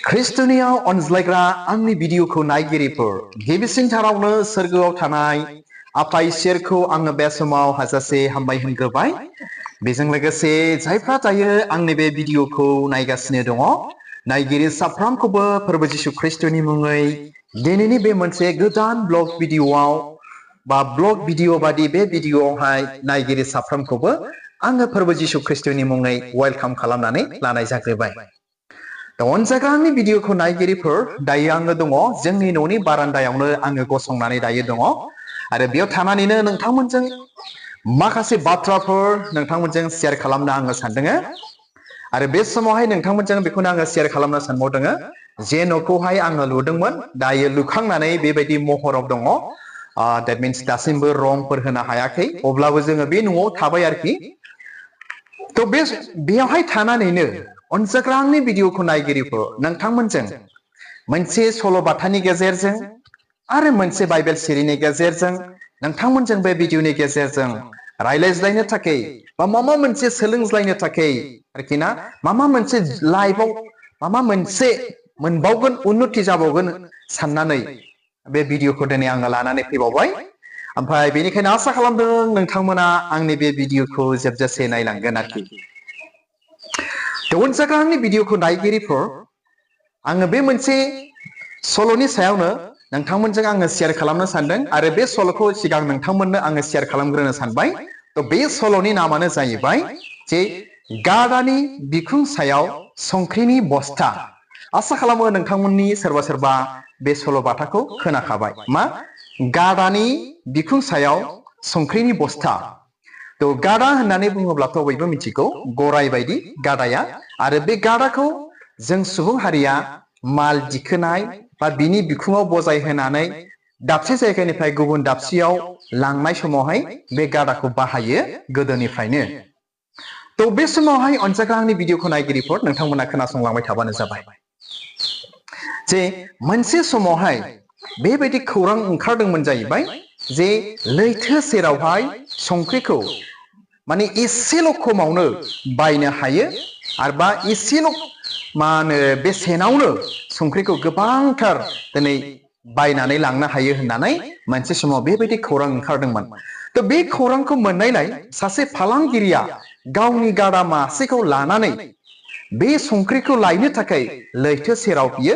ख्रिस्टनियाव अनज्लायग्रा आंनि भिडिअखौ नायगिरिफोर गिबिसिन थारावनो सोरगोआव थानाय आफा इसोरखौ आङो बे समाव हाजासे हामबाय होनग्रोबाय। बेजों लोगोसे जायफ्रा दायो आंनि बे भिडिअखौ नायगासिनो दङ नायगिरि साफ्रोमखौबो फोरबो जिशु ख्रिस्टनि मुङै दिनैनि बे मोनसे गोदान ब्लग भिडिअआव बा ब्लग भिडिअ बादि बे भिडिअआवहाय नायगिरि साफ्रोमखौबो आङो फोरबो जिशु ख्रिस्टनि मुङै वेलकाम खालामनानै लानाय जाग्रोबाय। अनजाग्रा आंनि भिडिअखौ नायगिरिफोर दायो आङो दङ जोंनि न'नि बारान्दायावनो आङो गसंनानै दायो दङ आरो बेयाव थानानैनो नोंथांमोनजों माखासे बाथ्राफोर नोंथांमोनजों शेयार खालामनो आङो सानदों आरो बे समावहाय नोंथांमोनजों बेखौनो आङो शेयार खालामनो सानबावदों जे न'खौहाय आङो लुदोंमोन दायो लुखांनानै बेबायदि महराव दङ। दैट मिन्स दासिमबो रंफोर होनो हायाखै अब्लाबो जोङो बे न'आव थाबाय आरोखि। थ' बेयावहाय थानानैनो अनजाग्रा आंनि भिडिअखौ नायगिरिफोर नोंथांमोनजों मोनसे सल'बाथानि गेजेरजों आरो मोनसे बाइबेल सिरिनि गेजेरजों नोंथांमोनजों बे भिडिअनि गेजेरजों रायज्लायनो थाखाय बा माबा मोनसे सोलोंज्लायनो थाखाय आरोखि ना माबा मोनसे लाइफआव माबा मोनसे मोनबावगोन उन्नति जाबावगोन साननानै बे भिडिअखौ दिनै आङो लानानै फैबावबाय। ओमफ्राय बेनिखायनो आसा खालामदों नोंथांमोना आंनि बे भिडिअखौ जोबजासे नायलांगोन आरोखि। अनजाग्रा आंनि भिडिअखौ नायगिरिफोर आङो बे मोनसे सल'नि सायावनो नोंथांमोनजों आङो शेयार खालामनो सानदों आरो बे सल'खौ सिगां नोंथांमोननो आङो शेयार खालामग्रोनो सानबाय। थ' बे सल'नि नामानो जाहैबाय जे गादानि बिखुं सायाव संख्रिनि बस्था। आसा खालामो नोंथांमोननि सोरबा सोरबा बे सल'बाथाखौ खोनाखाबाय। मा गादानि बिखुं सायाव संख्रिनि बस्था। थ' गादा होननानै बुङोब्लाथ' बयबो मिथिगौ गराय बायदि गादाया आरो बे गादाखौ जों सुबुं हारिया माल दिखोनाय बा बिनि बिखुङाव बजाय होनानै दाबसे जायगानिफ्राय गुबुन दाबसेयाव लांनाय समावहाय बे गादाखौ बाहायो गोदोनिफ्रायनो। थ' बे समावहाय अनजाग्रा आंनि भिडिअखौ नायगिरिफोर नोंथांमोना खोनासंलांबाय थाबानो जाबाय जे मोनसे समावहाय बेबायदि खौरां ओंखारदोंमोन जाहैबाय जे लैथो सेरावहाय संख्रिखौ माने एसेल' खमावनो बायनो हायो आरबा एसेल' मा होनो बेसेनावनो संख्रिखौ गोबांथार दिनै बायनानै लांनो हायो होननानै मोनसे समाव बेबायदि खौरां ओंखारदोंमोन। थ' बे खौरांखौ मोननायलाय सासे फालांगिरिया गावनि गादा मासेखौ लानानै बे संख्रिखौ लायनो थाखाय लैथो सेराव बियो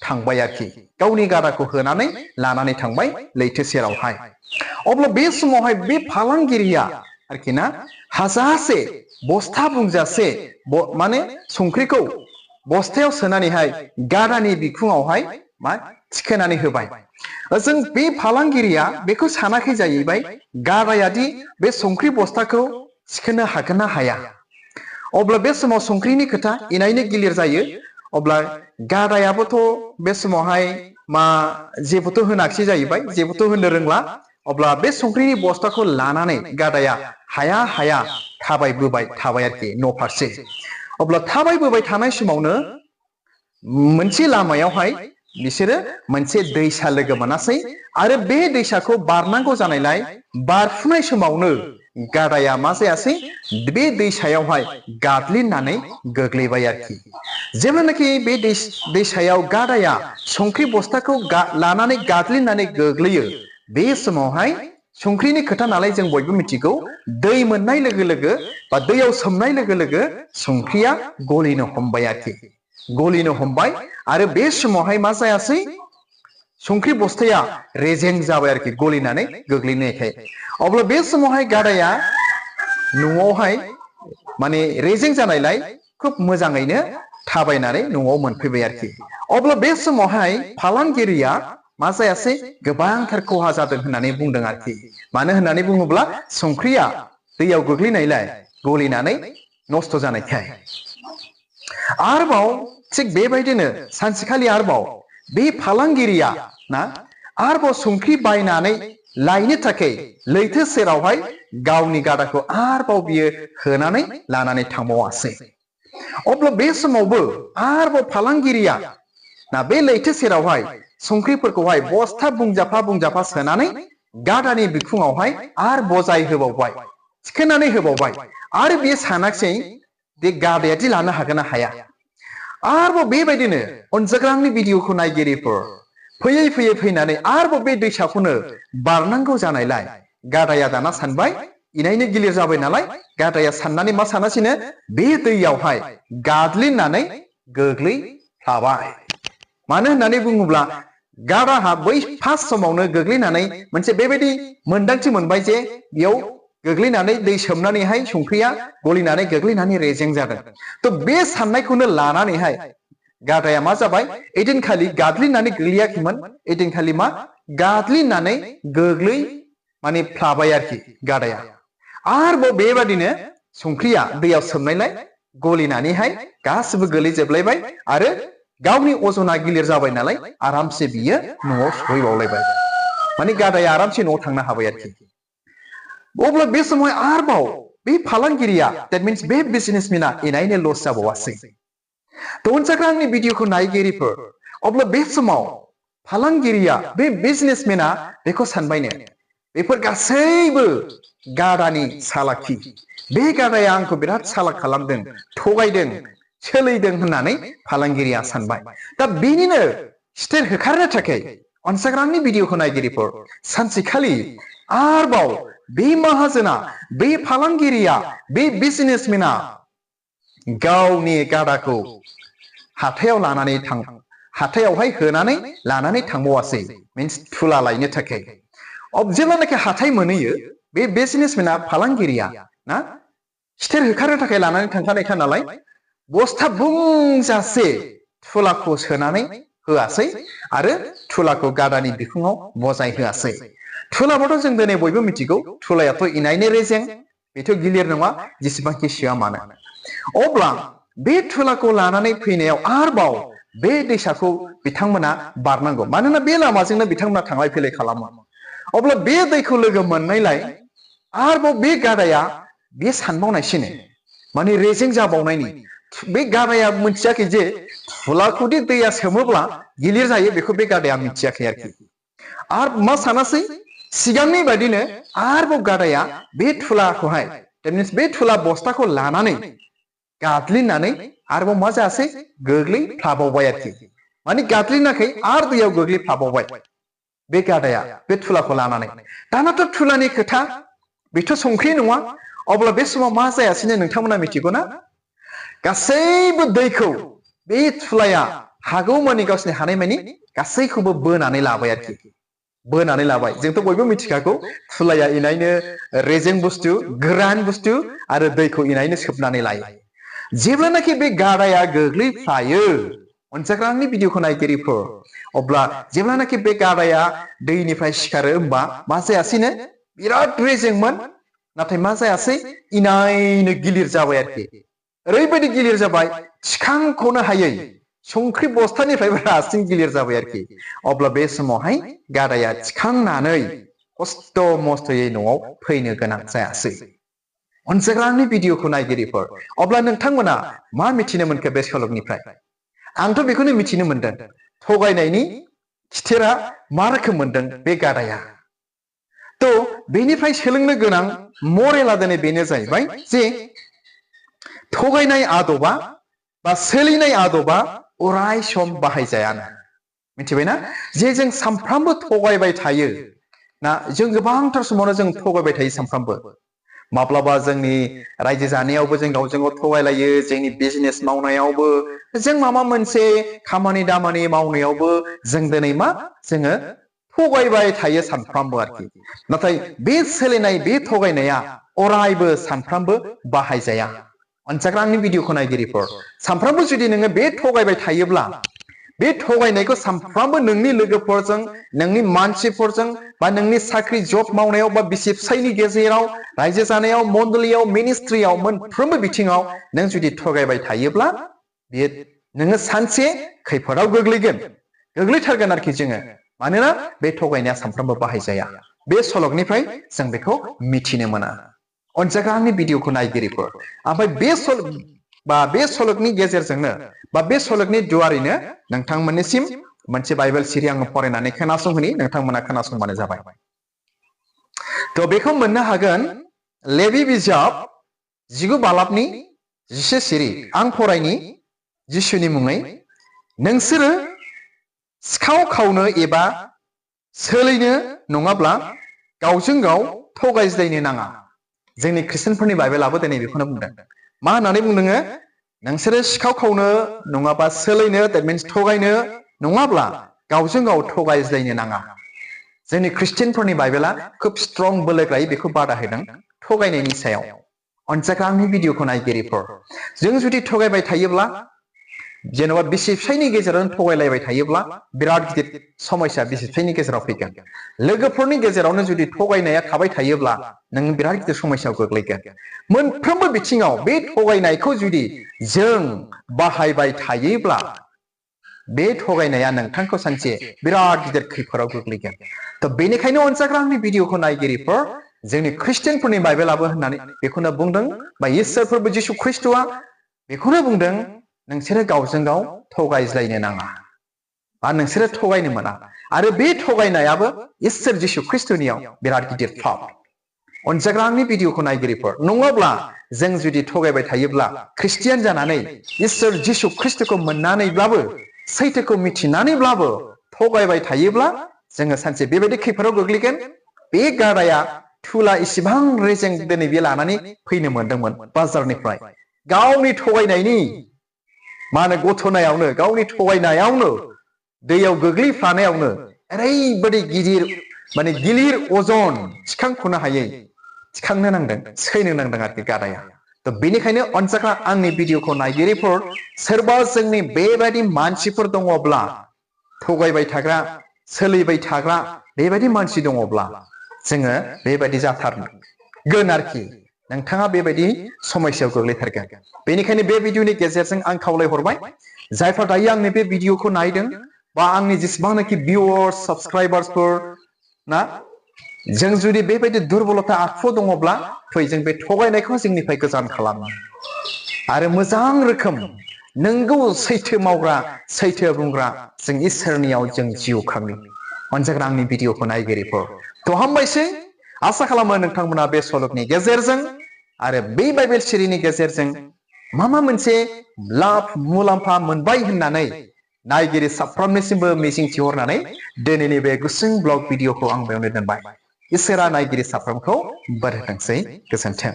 थांबाय आरोखि। गावनि गादाखौ होनानै लानानै थांबाय लैथो सेरावहाय। अब्ला बे समावहाय बे फालांगिरिया आरोखि ना हाजासे बस्था बुंजासे माने संख्रिखौ बस्थायाव सोनानैहाय गादानि बिखुङावहाय मा थिखोनानै होबाय। जों बे फालांगिरिया बेखौ सानाखै जाहैबाय गादायादि बे संख्रि बस्थाखौ थिखोनो हागोन ना हाया। अब्ला बे समाव संख्रिनि खोथा इनायनो गिलिर जायो। अब्ला गादायाबोथ' बे समावहाय मा जेबोथ' होनाखिसै जाहैबाय जेबोथ' होननो रोंला। अब्ला बे संख्रिनि बस्थाखौ लानानै गादाया हाया हाया थाबायबोबाय थाबाय आरोखि न' फारसे। अब्ला थाबायबोबाय थानाय समावनो मोनसे लामायावहाय बिसोरो मोनसे दैसा लोगो मोनासै आरो बे दैसाखौ बारनांगौ जानायलाय बारफुनाय समावनो गादाया मा जायासै बे दैसायावहाय गादलिननानै गोग्लैबाय आरोखि। जेब्लानाखि बे दैसायाव गादाया संख्रि बस्थाखौ लानानै गादलिननानै गोग्लैयो बे समावहाय संख्रिनि खोथा नालाय जों बयबो मिथिगौ दै मोननाय लोगो लोगो बा दैयाव सोमनाय लोगो लोगो संख्रिया गलिनो हमबाय आरोखि। गलिनो हमबाय आरो बे समावहाय मा जायासै संख्रि बस्थाया रेजें जाबाय आरोखि गलिनानै गोग्लैनायखाय। अब्ला बे समावहाय गादाया न'आवहाय माने रेजें जानायलाय खोब मोजाङैनो थाबायनानै न'आव मोनफैबाय आरोखि। अब्ला बे समावहाय फालांगिरिया मा जायासै गोबांथार खहा जादों होननानै बुंदों आरोखि। मानो होननानै बुङोब्ला संख्रिया दैयाव गोग्लैनायलाय गलिनानै नस्थ' जानायखाय। आरोबाव थिग बेबायदिनो सानसेखालि आरोबाव बे फालांगिरिया ना आरोबाव संख्रि बायनानै लायनो थाखाय लैथो सेरावहाय गावनि गादाखौ आरोबाव बियो होनानै लानानै थांबावासै। अब्ला बे समावबो आरोबाव फालांगिरिया ना बे लैथो सेरावहाय संख्रिफोरखौहाय बस्था बुंजाफा सोनानै गादानि बिखुङावहाय आरो बजाय होबावबाय थिखोनानै होबावबाय आरो बेयो सानाखिसै बे गादायादि लानो हागोन ना हाया। आरोबाव बेबायदिनो अनजाग्रांनि भिडिअखौ नायगिरिफोर फैयै फैयै फैनानै आरोबाव बे दैसाखौनो बारनांगौ जानायलाय गादाया दाना सानबाय इनायनो गिलिर जाबाय नालाय गादाया साननानै मा सानासिनो बे दैयावहाय गाद्लिननानै गोग्लैफ्लाबाय। मानो होननानै बुङोब्ला गादाहा बै फार्स्ट समावनो गोग्लैनानै मोनसे बेबायदि मोन्दांथि मोनबाय जे बेयाव गोग्लैनानै दै सोमनानैहाय संख्रिया गलिनानै गोग्लैनानै रेजें जादों। थ' बे साननायखौनो लानानैहाय गादाया मा जाबाय एदिनखालि गाद्लिननानै गोग्लैयाखैमोन एदिनखालि मा गाद्लिननानै गोग्लै माने फ्लाबाय आरोखि गादाया। आरोबाव बेबादिनो संख्रिया दैयाव सोमनायलाय गलिनानैहाय गासिबो गोलैजोबलायबाय आरो गावनि अजना गिलिर जाबाय नालाय आरामसे बियो न'आव सहैबावलायबाय। माने गादाया आरामसे न'आव थांनो हाबाय आरोखि। अब्ला बे समाव आरोबाव बे फालांगिरिया दैट मिन्स बे बिजनेसमेना इनायनो लस जाबावासै। थ' अनजाग्रा आंनि भिडिअखौ नायगिरिफोर अब्ला बे समाव फालांगिरिया बे बिजनेसमेना बेखौ सानबायनो बेफोर गासैबो गादानि सालाखि। बे गादाया आंखौ बिराद सालाक खालामदों, थगायदों, सोलैदों होननानै फालांगिरिया सानबाय। दा बेनिनो स्टेल होखारनो थाखाय अनजाग्रांनि भिडिअखौ नायगिरिफोर सानसेखालि आरोबाव बे माहाजोना बे फालांगिरिया बे बिजनेसमेना गावनि गादाखौ हाथायाव लानानै हाथायावहाय होनानै लानानै थांबावासै मिन्स थुला लायनो थाखाय। जेब्लानाखि हाथाय मोनहैयो बे बिजनेसमेना फालांगिरिया ना स्टेल होखारनो थाखाय लानानै थांखानायखा नालाय बस्था बुंजासे थुलाखौ सोनानै होआसै आरो थुलाखौ गादानि बिखुङाव बजाय होआसै। थुलाबाथ' जों दिनै बयबो मिथिगौ थुलायाथ' इनायनो रेजें, बेथ' गिलिर नङा जेसेबांखि सोआ मानो। अब्ला बे थुलाखौ लानानै फैनायाव आरोबाव बे दैसाखौ बिथांमोना बारनांगौ, मानोना बे लामाजोंनो बिथांमोना थांलाय फैलाय खालामो। अब्ला बे दैखौ लोगो मोननायलाय आरोबाव बे गादाया बे सानबावनायसिनो माने रेजें जाबावनायनि। बे गादाया मिथियाखै जे थुलाखौदि दैया सोमोब्ला गिलिर जायो बेखौ बे गादाया मिथियाखै आरोखि। आरो मा सानासै सिगांनि बायदिनो आरोबाव गादाया बे थुलाखौहाय बे थुला बस्थाखौ लानानै गाद्लिननानै आरोबाव मा जायासै गोग्लैफ्लाबावबाय आरोखि। माने गाद्लिनाखै आरो दैयाव गोग्लैफ्लाबावबाय बे गादाया बे थुलाखौ लानानै। दानाथ' थुलानि खोथा बेथ' संख्रि नङा। अब्ला बे समाव मा जायासैनो नोंथांमोना मिथिगौ ना? गासैबो दैखौ बे थुलाया हागौमानि गावसिनि हानायमानि गासैखौबो बोनानै लाबाय आरोखि। बोनानै लाबाय। जोंथ' बयबो मिथिखागौ थुलाया इनायनो रेजें बुस्थु, गोरान बुस्थु आरो दैखौ इनायनो सोबनानै लायो। जेब्लानाखि बे गादाया गोग्लैफ्लायो अनजाग्रांनि भिडिअखौ नायगिरिफोर अब्ला जेब्लानाखि बे गादाया दैनिफ्राय सिखारो होमबा मा जायासैनो बिराद रेजेंमोन, नाथाय मा जायासै इनायनो गिलिर जाबाय आरोखि। ओरैबायदि गिलिर जाबाय थिखांख'नो हायै, संख्रि बस्थानिफ्रायबो रासिन गिलिर जाबाय आरोखि। अब्ला बे समावहाय गादाया थिखांनानै खस्थ' मस्थ'यै न'आव फैनो गोनां जायासै। अनजाग्रांनि भिडिअखौ नायगिरिफोर अब्ला नोंथांमोना मा मिथिनो मोनखो बे सल'निफ्राय? आंथ' बेखौनो मिथिनो मोनदों थगायनायनि खिथेरा मा रोखोम मोनदों बे गादाया। थ' बेनिफ्राय सोलोंनो गोनां मरेला दिनै बेनो जाहैबाय जे थगायनाय आदबा बा सोलिनाय आदबा अराय सम बाहायजायानो। मिथिबायना? जे जों सानफ्रामबो थगायबाय थायो ना, जों गोबांथार समावनो जों थगायबाय थायो सानफ्रामबो। माब्लाबा जोंनि रायजो जानायावबो जों गावजों गाव थगायलायो, जोंनि बिजनेस मावनायावबो, जों माबा मोनसे खामानि दामानि मावनायावबो जों दिनै मा जोङो थगायबाय थायो सानफ्रामबो आरोखि। नाथाय बे सोलिनाय बे थगायनाया अरायबो सानफ्रामबो बाहायजाया। अनजाग्रांनि भिडिअखौ नायगिरिफोर सानफ्रामबो जुदि नोङो बे थगायबाय थायोब्ला बे थगायनायखौ सानफ्रामबो नोंनि लोगोफोरजों, नोंनि मानसिफोरजों बा नोंनि साख्रि जब मावनायाव बा बिसि फिसायनि गेजेराव, रायजो जानायाव, मण्डलियाव, मिनिस्ट्रियाव, मोनफ्रोमबो बिथिङाव नों जुदि थगायबाय थायोब्ला बेयो नोङो सानसे खैफोदाव गोग्लैगोन, गोग्लैथारगोन आरोखि जोङो। मानोना बे थगायनाया सानफ्रामबो बाहायजाया। बे सल'निफ्राय जों बेखौ मिथिनो मोना। अनजाग्रांनि भिडिअखौ नायगिरिफोर ओमफ्राय बे सल'नि गेजेरजोंनो बा बे सल'नि दुवारैनो नोंथांमोननिसिम मोनसे बाइबेल सिरि आङो फरायनानै खोनासंहोनि, नोंथांमोना खोनासंबानो जाबाय। थ' बेखौ मोननो हागोन लेबि बिजाब 19 बालाबनि 10 सिरि। आं फरायनि जिसुनि मुङै नोंसोरो सिखाव खावनो एबा सोलैनो नङाब्ला गावजों गाव थगायज्लायनो नाङा जोंनि ख्रिस्टियानफोरनि बाइबेलाबो दिनै बेखौनो बुंदों मा होननानै बुंदों नोंसोरो सिखाव खावनो नङाबा सोलैनो that means थगायनो नङाब्ला गावजों गाव थगायज्लायनो नाङा जोंनि ख्रिस्टियानफोरनि बाइबेला खोब स्ट्रं बोलोग्रायै बेखौ बादा होदों थगायनायनि सायाव अनसायग्रा आंनि भिडिअखौ नायगिरिफोर जों जुदि थगायबाय थायोब्ला जेनेबा बिसि फिसायनि गेजेराव थगायलायबाय थायोब्ला बिराद गिदिर समस्या बिसि फिसायनि गेजेराव फैगोन लोगोफोरनि गेजेरावनो जुदि थगायनाया थाबाय थायोब्ला नों बिराद गिदिर समस्यायाव गोग्लैगोन मोनफ्रोमबो बिथिङाव बे थगायनायखौ जुदि जों बाहायबाय थायोब्ला बे थगायनाया नोंथांखौ सानसे बिराद गिदिर खैफोदाव गोग्लैगोन त बेनिखायनो अनसायग्रा आंनि भिडिअखौ नायगिरिफोर जोंनि ख्रिस्टियानफोरनि बाइबेलाबो होननानै बेखौनो बुंदों बा इसोरफोरबो जिसु ख्रिस्ट'आ बेखौनो बुंदों नोंसोरो गावजों गाव थगायज्लायनो नाङा बा नोंसोरो थगायनो मोना आरो बे थगायनायाबो इसोर जिसु ख्रिस्ट'नियाव बिराद गिदिर फाप अनसायग्रा आंनि भिडिअखौ नायगिरिफोर नङाब्ला जों जुदि थगायबाय थायोब्ला ख्रिस्टियान जानानै इसोर जिसु ख्रिस्ट'खौ मोननानैब्लाबो सैथोखौ मिथिनानैब्लाबो थगायबाय थायोब्ला जोङो सानसे बेबायदि खैफोदाव गोग्लैगोन बे गादाया थुला इसिबां रेजें दिनै बे लानानै फैनो मोनदोंमोन बाजारनिफ्राय गावनि थगायनायनि मा होनो गथनायावनो गावनि थगायनायावनो दैयाव गोग्लैफ्लानायावनो ओरैबायदि गिदिर माने गिलिर अजन थिखांख'नो हायै थिखांनो नांदों सैनो नांदों आरोखि गादाया त बेनिखायनो अनसायग्रा आंनि भिडिअखौ नायगिरिफोर सोरबा जोंनि बेबायदि मानसिफोर दङब्ला थगायबाय थाग्रा सोलिबाय थाग्रा बेबायदि मानसि दङब्ला जोङो बेबायदि जाथारगोन आरोखि नोंथाङा बेबायदि समस्यायाव गोग्लैथारगोन बेनिखायनो बे भिडिअनि गेजेरजों आं खावलायहरबाय जायफ्रा दायो आंनि बे भिडिअखौ नायदों बा आंनि जेसेबांनाखि भिउअर्स साबस्क्राइबार्सफोर ना जों जुदि बेबायदि दुरबलता आखु दङब्ला फै जों बे थगायनायखौ जोंनिफ्राय गोजान खालामो आरो मोजां रोखोम नोंगौ सैथो मावग्रा सैथो बुंग्रा जों इसोरनियाव जों जिउ खाङो अनसायग्रा आंनि भिडिअखौ नायगिरिफोर थ हामबायसै आसा खालामो नोंथांमोना बे सल'नि गेजेरजों आरो बे बाइबेल सिरिनि गेजेरजों मा मोनसे लाब मुलाम्फा मोनबाय होननानै नायगिरि साफ्रोमनिसिमबो मिजिंथिहरनानै दिनैनि बे गुसुं ब्लग भिडिअखौ आं बेयावनो दोनबाय इसोरा नायगिरि साफ्रोमखौ बोर होथोंसै गोजोन्थों